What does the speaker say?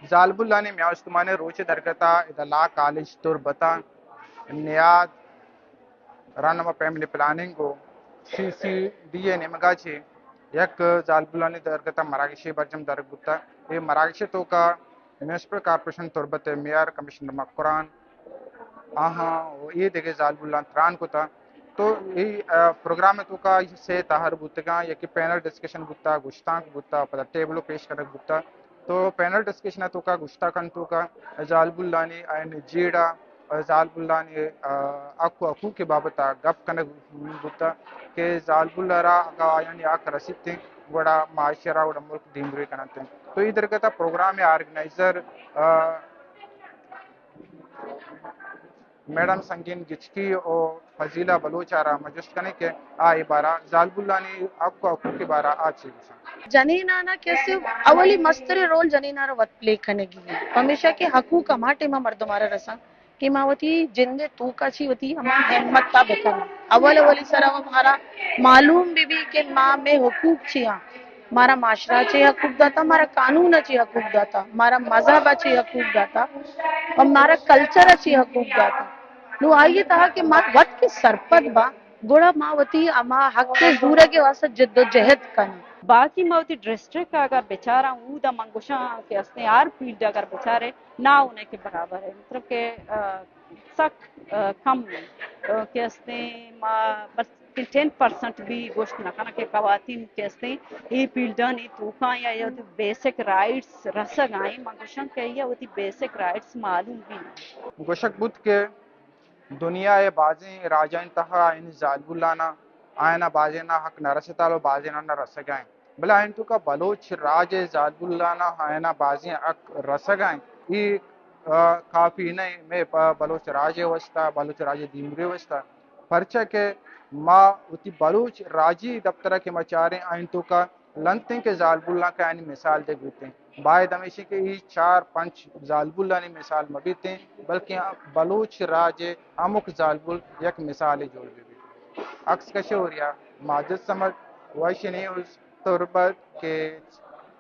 زالبولانی میان استمانی روچ درگتا ادا لا کالج تربتا نیاد رہنما فیملی پلاننگ و سی سی ڈی ءِ نیمگا چہ یک زالبولانی درگتا مراگشے برجم درگ بوتا۔ اے مراگش توکا میونسپل کارپوریشن تربت ءِ میئر کمشنر مکران آہاں و اے دگہ زالبولاں تران کتا۔ تو اے، آ، پروگرام توکا سے تہر بوتگاں، یکے پینل ڈسکشن بوتا، گشتانک بوتا، پدا ٹیبلو پیش کنگ بوتا۔ تو پینل ڈسکشن توکا گشتانک توکا زالبولانی آیانی جیڑہ، زالبولانی، آ، حق و حقوق بابت گپ کنگ بوتا کہ زالبول را اگا آیانی حق رسیت گڑا معاشرہ گڑا ملک دیمروی کننت۔ تو اے درگتا پروگرام آرگنائزر، آ، میڈم سنگین گچکی و فضیلہ بلوچ ءَ را ما جست کنیں کہ آ اے بارہ زالبولانی حق و حقوق ءِ بارہ آ چی گوشاں۔ جنینانا کہ اسے اولی مستریں رول جنینانا وت پلے کنگی ایں۔ پمیشا کہ حقوق ہما ٹیما مردمارا رساں کہ ما وتی جند ءِ توکا چی وتی ہما ہمت تا بکناں۔ اول اولی سرا و مارا معلوم بہ بی کہ ما مئے حقوق چی آں۔ مارا معاشرہ چی حقوق داتا، مارا قانون چی حقوق داتا، مارا مذہب چی حقوق داتا و مارا کلچر چی حقوق داتا۔ نو آئی تہا کہ ما وت کہ سرپد باں، گڑا ما وتی ہما حق ءِ زورگ ءِ واسطہ جد و جہد کناں۔ باقی ما وتی ڈسٹرکٹ ءَ اگر بچاراں، اودا من گوشاں کہ استیں ہر فیلڈ اگر بچارے، نہ ہونے کے برابر ہے، مطلب کہ، آ، سک، آ، کم ہے، آ، کہ استیں ما بس ٹین پرسنٹ بھی گوشت نہ کناں کہ خواتین کہ استیں اے فیلڈانی توکاں یا، یا وتی بیسک رائٹس رسگ آئیں، من گوشاں کہ یا وتی بیسک رائٹس معلوم بھی نہ۔ گوشگ بوت کہ دنیا ءِ بازیں راجانی تہا آیانی زالبولانا، آیانا بازینا حق نہ رستا و بازینا نہ رسگا انت۔ بلے آیانی توکا بلوچ راج ءِ زالبولانا آیانا بازیں حق رسگا انت۔ اے، آ، کافی نہ انت مئے پہ بلوچ راج ءِ واسطہ، بلوچ راج ءِ دیمروی ءِ واسطہ۔ پرچا کہ ما وتی بلوچ راجی دپتر ءَ کہ ما چاریں، آیانی توکا لنتیں کہ زالبولاں کہ آیانی مثال دیگ بیتیں۔ باید ہمیشی کہ اے چار پنچ زالبولانی مثال مہ بیتیں، بلکیں بلوچ راج ءِ ہمک زالبول یک مثالے جوڑ بہ بیت۔ عکس کش ءُ ہوریا ماجد صمد، ویشی نیوز، تربت، کیچ۔